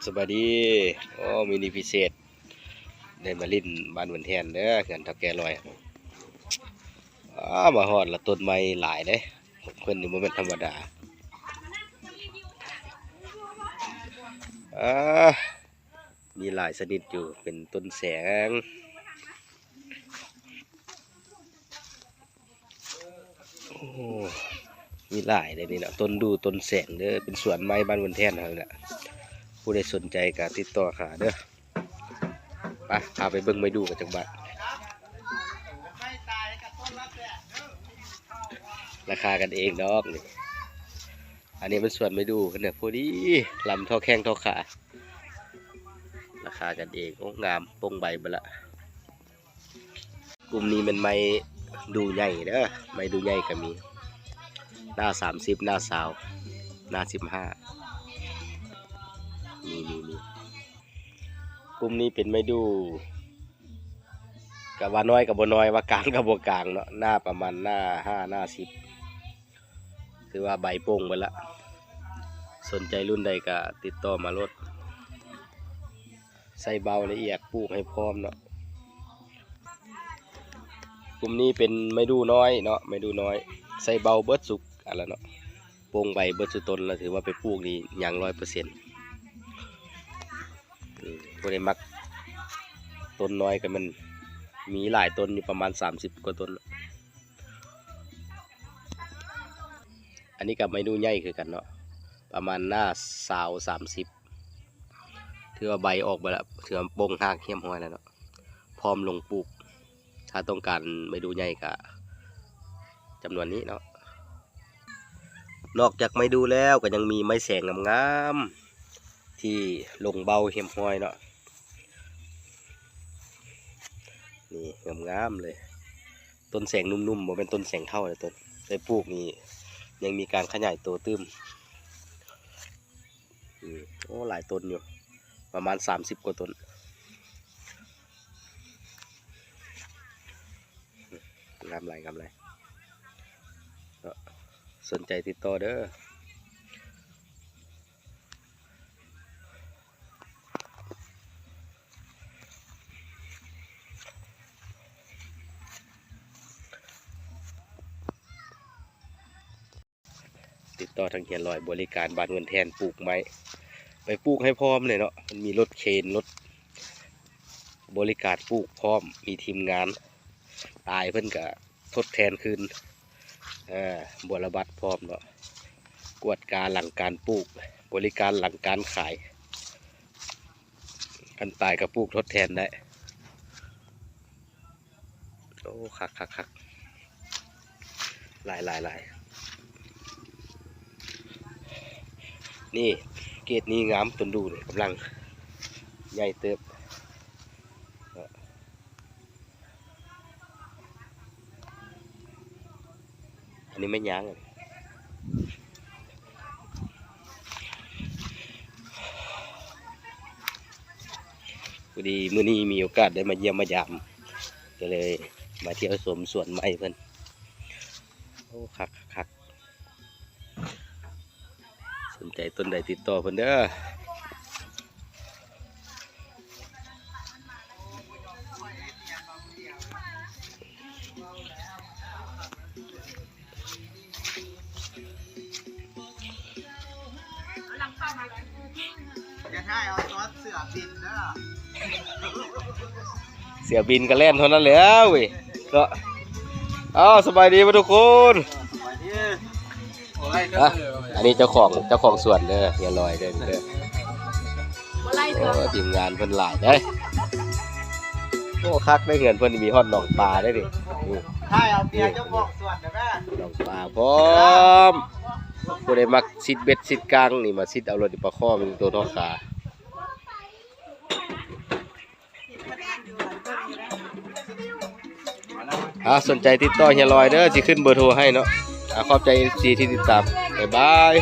ສະບາຍດີ. ໂອ້ ມື້ນີ້ພິເສດ ໄດ້ມາຫຼິ້ນບ້ານເພິ່ນແທນເດີ ເຮືອນເຖົ້າແກ່ລອຍ. ອ້າ ມາຮອດລະ ຕົ້ນໄມ້ຫຼາຍເດ້ ເພິ່ນນີ້ບໍ່ແມ່ນທຳມະດາ. ອ້າ ມີຫຼາຍຊະນິດຢູ່ ເປັນຕົ້ນແສງ. ໂອ້ ມີຫຼາຍເດ້ນີ້ເນາະ ຕົ້ນດູ່ ຕົ້ນແສງເດີ ເປັນສວນໄມ້ບ້ານເພິ່ນແທນເຮົານີ້ແຫຼະ. ຜູ້ໃດສົນໃຈກໍຕິດຕໍ່ຫາເດີ. ໄປ ພາໄປເບິ່ງໄມ້ດູ່ກັນຈັກບາດ. ລາຄາກັນເອງດອກນີ້. ອັນນີ້ມັນສວນໄມ້ດູ່ເພິ່ນນະ ພໍດີລຳທໍ່ແຂ້ງທໍ່ຂາ. ລາຄາກັນເອງ. ໂອ້ ງາມ ໂປ່ງໃບເບິດລະ. ກຸ່ມນີ້ແມ່ນໄມ້ດູ່ໃຫຍ່ເດີ ໄມ້ດູ່ໃຫຍ່ກໍມີ ໜ້າສາມສິບ ໜ້າຊາວ ໜ້າສິບຫ້າ ນີ້ໆໆ. ກຸ່ມນີ້ເປັນໄມ້ດູ່ ກະວ່ານ້ອຍກໍບໍ່ນ້ອຍ ວ່າກາງກໍບໍ່ກາງເນາະ ໜ້າປະມານໜ້າຫ້າ ໜ້າສິບ ຖືວ່າໃບໂປ່ງເບິດລະ. ສົນໃຈລຸ້ນໃດກໍຕິດຕໍ່ມາໂລດ. ໃສ່ເບົາລະອຽດ ປູກໃຫ້ພ້ອມເນາະ. ກຸ່ມນີ້ເປັນໄມ້ດູ່ນ້ອຍເນາະ ໄມ້ດູ່ນ້ອຍ ໃສ່ເບົາເບິດສຸກອັນລະເນາະ ໂປ່ງໃບເບິດສຸຕົນລະ ຖືວ່າໄປປູກນີ້ຍັງຮ້ອຍເປີເຊັນ. ອືມ ຜູ້ໃດມັກຕົ້ນນ້ອຍກໍແມ່ນມີຫຼາຍຕົ້ນຢູ່ ປະມານສາມສິບກວ່າຕົ້ນ. ອັນນີ້ກໍໄມ້ດູ່ໃຫຍ່ຄືກັນເນາະ ປະມານໜ້າຊາວ ສາມສິບ ຖືວ່າໃບອອກເບິດລະ ຖືວ່າໂປ່ງຮາກຮຽບຮ້ອຍແລ້ວເນາະ ພ້ອມລົງປູກ. ຖ້າຕ້ອງການໄມ້ດູ່ໃຫຍ່ກໍຈຳນວນນີ້ເນາະ. ນອກຈາກໄມ້ດູ່ແລ້ວກໍຍັງມີໄມ້ແສງງາມໆ ທີ່ລົງເບົາຮຽບຮ້ອຍເນາະ ນີ້ງາມໆເລີຍ. ຕົ້ນແສງໜຸ່ມໆ ບໍ່ແມ່ນຕົ້ນແສງເຖົ້າເດ້ຕົ້ນ ໄປປູກນີ້ຍັງມີການຂະຫຍາຍໂຕຕື່ມ. ອືມ ໂອ້ ຫຼາຍຕົ້ນຢູ່ ປະມານສາມສິບກວ່າຕົ້ນ. ງາມຫຼາຍ ງາມຫຼາຍເນາະ ສົນໃຈຕິດຕໍ່ເດີ. ຕິດຕໍ່ທາງເຮຍລອຍ ບໍລິການບ້ານເງິນແທນ ປູກໄມ້ ໄປປູກໃຫ້ພ້ອມເລີຍເນາະ ມັນມີລົດເຄນ ລົດບໍລິການປູກພ້ອມ ມີທີມງານ ຕາຍເພິ່ນກະ ທົດແທນຄືນ ເອີ ບົວລະບັດພ້ອມເນາະ ກວດກາຫຼັງການປູກ ບໍລິການຫຼັງການຂາຍ ຄັນຕາຍກໍປູກທົດແທນໄດ້. ໂອ້ ຄັກໆໆ ຫຼາຍໆໆ ນີ້ເກດນີ້ງາມ ຕົ້ນດູ່ນີ້ກຳລັງໃຫຍ່ເຕີບ. ອັນນີ້ແມ່ນຫຍັງ? ພໍດີມື້ນີ້ມີໂອກາດໄດ້ມາຢ້ຽມມາຢາມ ກໍເລີຍມາທ່ຽວຊົມສວນໄມ້ເພິ່ນ. ໂອ້ ຄັກໆໆ. ສົນໃຈຕົ້ນໃດຕິດຕໍ່ເພິ່ນເດີ. ຢ່າຖ່າຍເອົາຕອນເສືອບິນເດີ. ເສືອບິນກໍແລ່ນເທົ່ານັ້ນແຫຼະເວີຍເນາະ. ເອົາ ສະບາຍດີເບິດທຸກຄົນ. ສະບາຍດີ. ອ່ະ ອັນນີ້ເຈົ້າຂອງ ເຈົ້າຂອງສວນເດີ ເຮຍລອຍເດີ ເດີ. ໂອ້ ທີມງານເພິ່ນຫຼາຍເດ້. ໂອ້ ຄັກເດ້ ເຮືອນເພິ່ນມີຮອດໜອງປາເດ້ນີ້. ນີ້ ຖ່າຍເອົາເມຍເຈົ້າຂອງສວນເດີແມ່. ໜອງປາພ້ອມ. ຜູ້ໃດມັກຊິດເບັດຊິດກາງນີ້ ມາຊິດເອົາໂລດ ປາຄໍ່ມີໂຕເນາະ. ອ່າ ສົນໃຈຕິດຕໍ່ເຮຍລອຍເດີ ຊິຂຶ້ນເບີໂທໃຫ້ເນາະ. ອ່າ ຂອບໃຈເອັຟຊີທີ່ຕິດຕາມ. ບາຍບາຍ.